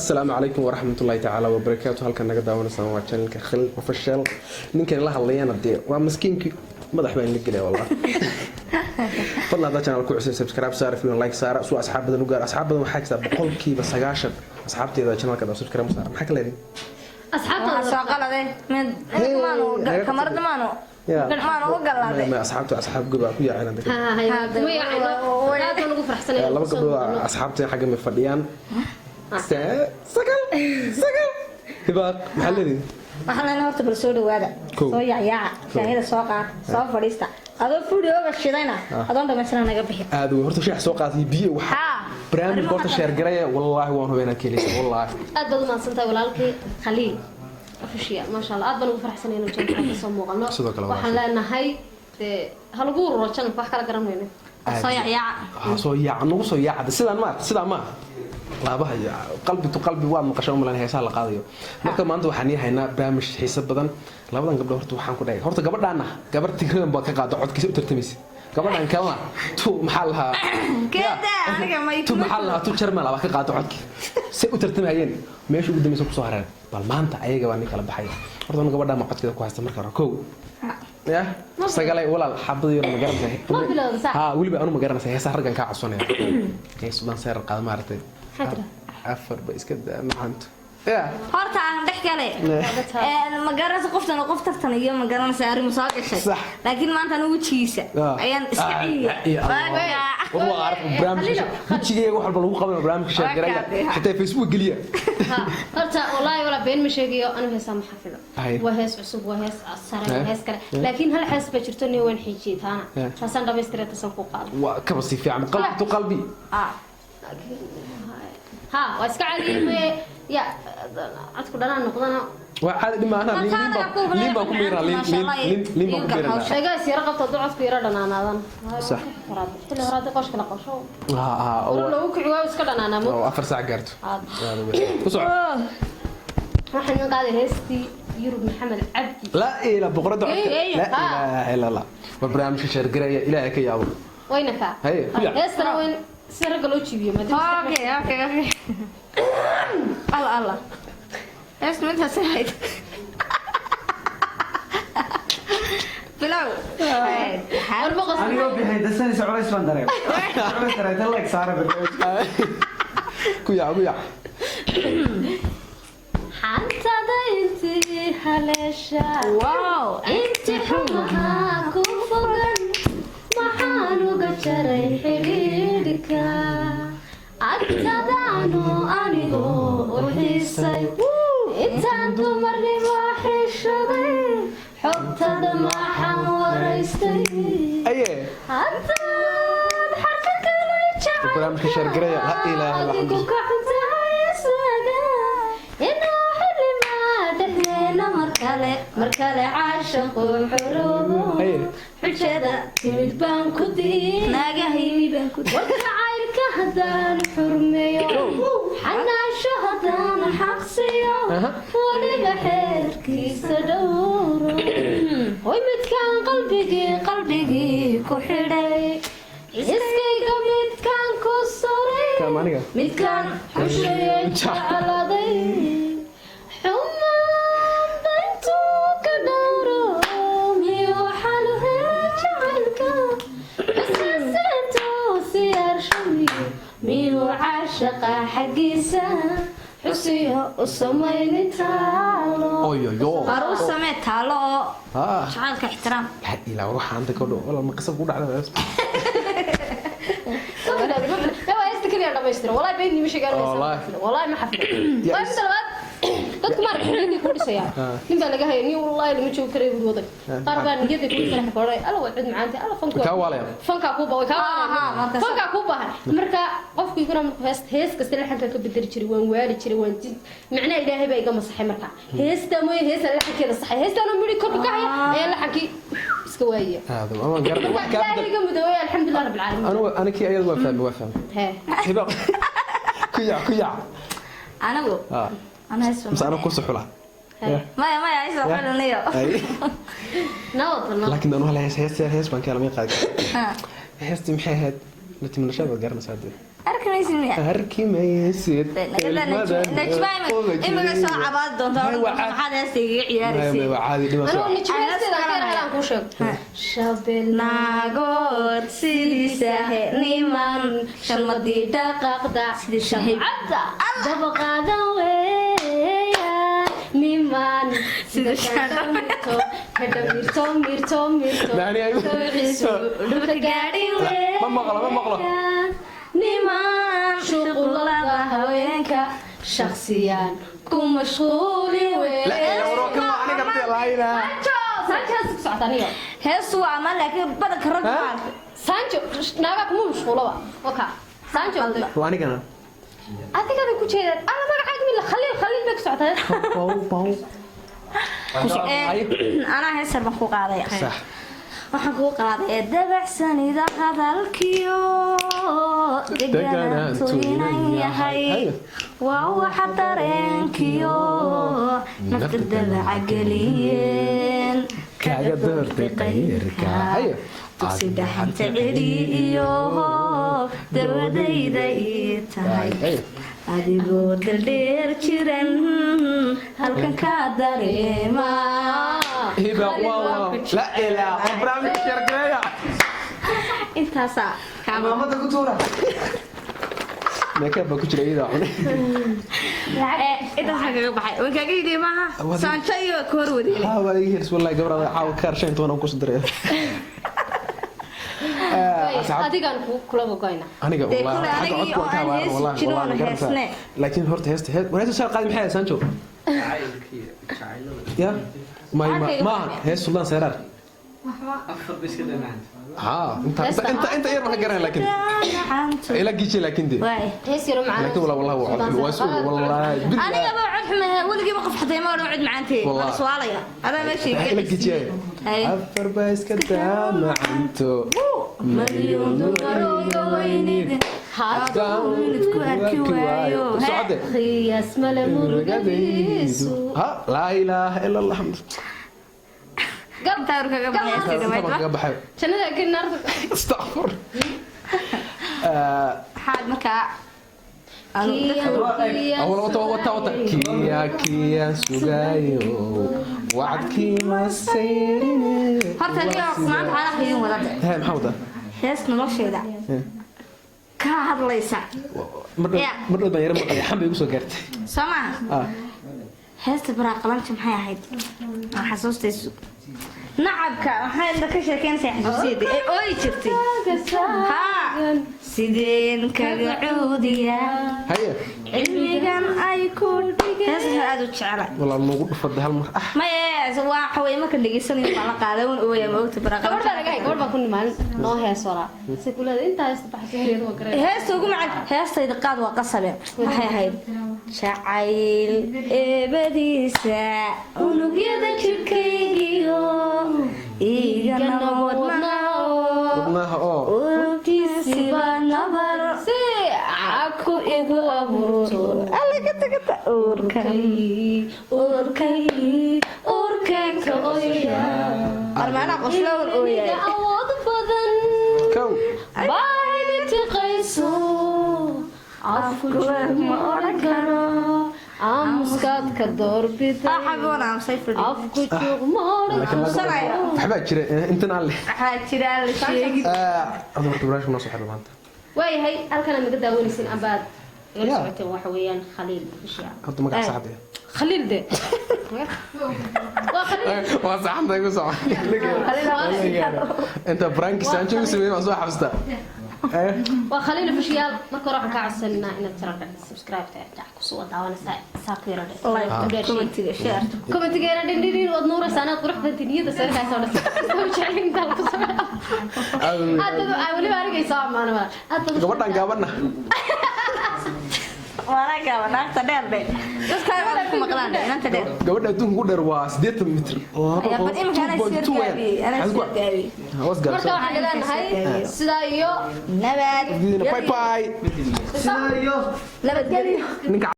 Asalaamu calaykum waraxmatullaahi tacaala wabarakaatu. Halkan naga daawanaysaan waa channelka Khaliil Official. Ninkan la hadlayana dee waa maskiinkii, madax baan la gelaya wallah. Fadlan haddaa channel ku cusub, subscribe saara, video like saara, suu asxaab badan u gaar. Asxaab badan waxaa jirta, 90% asxaabteeda channelka subscribe saara. Maxaa ka leedahay? Waxaa soo qalade mid maanu kamarada maanu maanu u galaaday. Asxaabta asxaab goba ku yaaceen. Laba gabdhood asxaabta xagga may fadhiyaan. Sagal, Sagal, Hibaaq, maxaa leedihi? Waxaan leenahay horta bal soo dhawaada. Kow. Soo yaacyaaca, shaahida soo qaata, soo fadhiista. Adoo fudhooga shidayna adoon dhamaystirna naga bixin. Aad wey. Horta shaah soo qaatay, biyo waxa barnaamij horta share garaya. Wallaahi waan hubaa inaad ka helaysa, wallaahi. Aad baad u mahadsantahay, walaalkii Khaliil Official. Maasha Allah, aad baan ugu faraxsanay inuu channelka kasoo muuqano. Sidoo kale. Waxaan leenahay dee ha lagu ururo channelka, wax kala garan weyne. Soo yaacyaaca. Ha soo yaaca, nagu soo yaaca. Sidaan ma, sidaan ma laabaha iyo qalbi to qalbi waad maqashaa umalan heesaha la qaadayo. Marka maanta waxaan ii haynaa barnaamij xiiso badan. Labadan gabdho horta waxaan ku dhahay, horta gabadhaana gabar Tigradan baa ka qaada codkiisa u tartamaysa. Gabadhan kalena tu maxaa lahaa? Keeda aniga may. Tu maxaa lahaa, tu Jarmal baa ka qaada codki. Say u tartamayeen, meesha ugu dambaysa kusoo hareen. Bal maanta ayaga baa nin kala baxaya. Horta anu gabadhaan ma codkeeda ku haysta marka hore. Kow ya Sagalay, walaal, xabada yar ma garanaysa? Ma bilowda, sax? Ha, weliba anu ma garanaysa heesaha raggan kaa codsanaya. Hees baan seerar qaada maaragtay. Maxaa tira? Afar ba iska daa macanto ya. Horta aan dhex gale. Ma garanaysa qoftan qof tartan iyo ma garanaysa arrimu soo gashay. Sax. Laakiin maanta anigu wejigiisa ayaan iska ciiya. War waa arag barnaamijka wejigayga wax walba lagu qabanayo. Barnaamijka share garaya, xitaa Facebook geliya. Ha, horta wallaahi walaa been ma sheegayo, anigu heesaa ma xafido. Hay. Waa hees cusub, waa hees sare, Hay. waa hees kale, laakiin hal hees baa jirto nin waan xiijiyey taana. Hay. Taasaan dhamaystira, taasaan ku qaado. Waa kaba si fiican, qalbi to qalbi. Ha, waa iska cadiime ya, codku dhanaan noqdana. Waa caadi, dhima anaa liin baan ku miiraa, liin, liin, liin, liin baan ku miiranaa. Sheegaas yaro qabto, hadduu codku yaro dhanaanaadan. Sax. Xilli hore haddii qoshka la qosho Ha ha. hore loogu kici waayo, iska dhanaanaa mo. Oo 4 saac gaarto. Aad. Ku soco. Waxaan idin qaaday heestii Yurub Maxamed Cabdi. Laa ilaa boqorada codka. Hey, laa ilaaha illa Allah. War barnaamijka share garaya, Ilaahay ka yaabo. Wayna kaa. Haye, ku yac. Heestana wayn si ragga loo jiibiyo maadaama. Okay. Allah Allah. Hees mintaas ahayd. Bilow. War boqos. Anigoo bixi dasanaysa, culays baan dareemay, culays dareemay. Like saara barnaamijka. Ku yac, ku yac. Xantada intii haleesha. Wow. Inti xumaha ku fogan maxaan uga jaray xidhiidhka agtadaanu anigoo u xiisay, intaan dumarnimo xishaday, xogtada maxaan waraystay. Aye. Haddaan xarka kala. Barnaamijka share garaya, laa ilaaha illa. Adigu ka xuntahay isaga inuu xilimaa dhexdeena markale, markale caashaqu xoroobo. Haye. Xujada timid baan ku diin. Naagaha yimi baan ku warka cayrka haddaan xurmeeyo, xanaasho haddaan xaqsiyo, weliba xeerkiisa dhowro, hoy midkaan qalbigii, qalbigii ku xidhay, iskayga midkaan ku suray. Kaam aniga. Midkaan xushaye jecladay, xumaan intuu ka dhowro, miyuu xalu helay jacaylka xusaseeto siyaarshumiyo, miyuu caashaqa xaggiisa xusiyo u samayni taalo. Oyoyo. War u samee taalo oo jacaylka ixtiraam. Laa ilaa, war waxaan anta ka dhow walaal, ma qasab ku dhacda? Waa heesta keliya dhamaystira, wallahi been nima sheegaan. Wallahi. Wallahi ma xafido. Waa midda labaad, dadku ma aragtay niyadii ku dhisayaan. Nin baa laga hayay, nin wallahi lama joogi karay buu waday. Qaar baa niyadii ku dhisay koray, alla waa cid macaantay, alla fanku. Kaa waalayaan. Fankaa kuu baahan, kaa waalayaan. Markaas. Fankaa kuu baahan. Marka qofku iguna markuu hees, hees kasta laxanka ka bedeli jiray, waan waali jiray, waan jid macnaha Ilaahay baa iga masaxay. Marka heesta mooye, heesta laxankeeda saxay, heestaana midhi korka ka haya ayaa laxankii iska waayaya. Aad waan garan wax kaa Ilaahay bedel. iga mudoobay, alxamdulilah rabbil caalamiin. Anigu anakii ayada waa fahmay, waa fahmay. Hee. Hiba, ku yac, ku yac. Anigu ana hees. Mise anigu ku suxula? Maya, maya, hees waa xulinayo. Ay. Nawad nabad. Laakiin anu hal hees, hees, hees baan ka helay qaadi. Heestii maxay ahayd? Najma Nashaad waad garanaysaa dee. Arki maysid miya? Arki maysid. Najma imika soo cabaad doonta. Hay, waa caadi. Maxaad heesta igaga ciyaaraysay? Waa caadi dhima Anuu soo. Najma heesteeda ka helaan kuu sheego. Shabel Naagood sidiisa niman sharmadii dhaqaaqda Sidii sahib. Shamcadda dabaqaadan weeya niman sida shamirto hedha mirto mirto mirto Naani ay- sawciisu dhulka gaadhin weeya. Ma maqlo, ma maqlo. Niman shuqulada haweenka shakhsiyaan ku mashquuli La weeya. ilaa kan waa aniga abtay laa ilaa. Sancho Sancho ku socota aniga. Heestu waa amaan, laakiin badanka ragga Ha? waa arkay. Sancho naaga kuma mashquulaba waka Sancho. Waa anigana. Adigana ku jeedaan alla magacaaga mila Khaliil Khaliil bay ku socotaa. Bow bow. Ku soco. Ay. Anaa heesar baan ku qaadaya. Sax. Waxaan kuu qaaday dabacsanida hadalkiyo deganaantu inan yahay waa waxa dareenkiyo nafta dabaca geliyeen Kaaga doortay qayrka. Haye. Dugsi dhaxanta celi iyo dawadayda ii tahay. Haye. Adigoo daldheer jiran halkan kaa dareemaa. Hiba waa waa. La ilaa barnaamij shargareeya. Intaasaa kaama. Maamada ku tuura. Meekab baa ku jira iyada cunay. Intaas waxaa kaga baxay waan kaaga yidhi maaha Saanjo iyo ka hor wadeele. Ha, waa iga hirs wallahi gabrada caawa kaar 15 aan ku soo diray. Adigaan kula goyna. Aniga Dee wallahi kule xagga anigii codka oo waan ka aan habaaran heesi wallahi jirin wallahi oon garanaysaa. heesne. Laakiin horta heesta hees war heesta soo qaadi maxay ahayd, Sancho? Jacaylada. Ya ma ma Arkayga ma maxay? hees Suldaan Seeraar. Afar bay iska dhammaan. Ha, inta inta inta inta yar ma ka garanay laakiin ila giiji laakiin de. Waay. Hees yaro macaan. Laakiin wallahi wallahi waa cod waa soo wallahi billahi. Anigaba cod xume weligiiba qof xatay ma odhan cod macaantee. Wallahi. Waa su'aalaya adaa meesha iga ila giiji. Haye. Afar baa iska daamacanto. Malyuun dumarooyo weynid Hadduu ku arki waayo. Socde. Qiyaas male murugadiisu. Ha, laa ilaaha illa Allah. Intaa hor kaga baxay heestii Inta dhamayd baan kaga baxay. Jannada geli naarta. Astaghfir. Maxaad markaa Awal wata wata wata kiya kiya sugayo wacdkii ma sayrine. Horta aniga maanta waxaan akhriyin wadada. Hee, maxaa wadaa? Hees nolosheeda ka hadlaysa. Mar dhow Yeah. mar dhow baan yara maqlay, xan bay igu soo gaartay. Soo maaha? Ah. Heesta baraa qalanka maxay ahayd? Aan xasuustaysu nacabka waxay inta ka sheekeynaysaa xasuusiyada ee ooyi jirtay haa sideen kaga cuudiyaa Haye. Cilmigan ay ku heestan aad u jecelay. Walaa noogu dhufaday hal mar ah. Maya, waa waxa weeye marka dhegeysanayo waa la qaaday un ooya ma ogta baraa Gabadh baa qalanka. laga hay, gabadh baa ku nimaalin noo hees walaa si kuleeda intaa heesta baxsay heeryada waa garay. Heesta ugu macaan heestayda qaad waa qasabe waxay ahayd jacayl eebadiisa unugyada jirkaygiyo igana wadnao Wadnaha oo urkiisiba nabar Si ku igu abuurto alla kata kata uurkay uurkay urkanka oya. Armaana qoslawn ooyay. Awood badan kow. Baahida tiqayso afku Ma odhan karo. Aamuskaad ka doorbiday. Xaboon aamusay fadhi. Afku juuq ma odhan. Laakiin Aamusanaya. waxbaa jira intan aan leh. Waxaa jira la sheegin. Adoo horta barnaamijka noo soo xidho maanta. Waayahay, halkan aad naga daawanaysin ambaad nagala Yeah. socoteen waxa weeyaan Khaliil Bishiya. Horta magaca saxda ah. Khaliil de waa Khaliil. Waa saxanta igu soco. Inta branki Sancho u sameeyay waan soo xabstaa. Waa Khaliil Bishiyaal. Marka hore waxaan kaa codsanaynaa inaad channelka subscribe ta dhac kusoo daawanaysaa saa ku yara Like, commentiga, share. Commentigeena dhindhidhin waad nuuraysaa anaad qurux badantii niyada sarkaas oo dhan soo jecel intaa ku soo aad aad weliba arigaysaa amaana walaal aad baad Gabadhan gaabanna. Waana gaaba naagta dheer dhe dadka aad ku maqlaan dhe inanta dheer. Gabadha adduunka ugu dheer waa 80 mitir. Ayaa bal imika anaa soo gaabiyey, anaa soo gaabiyey. Hoos Marka gaabsan. waxaan leenahay sidaa iyo Nabad. Bye bye. Sidaa iyo Nabadgelyo. Ninka.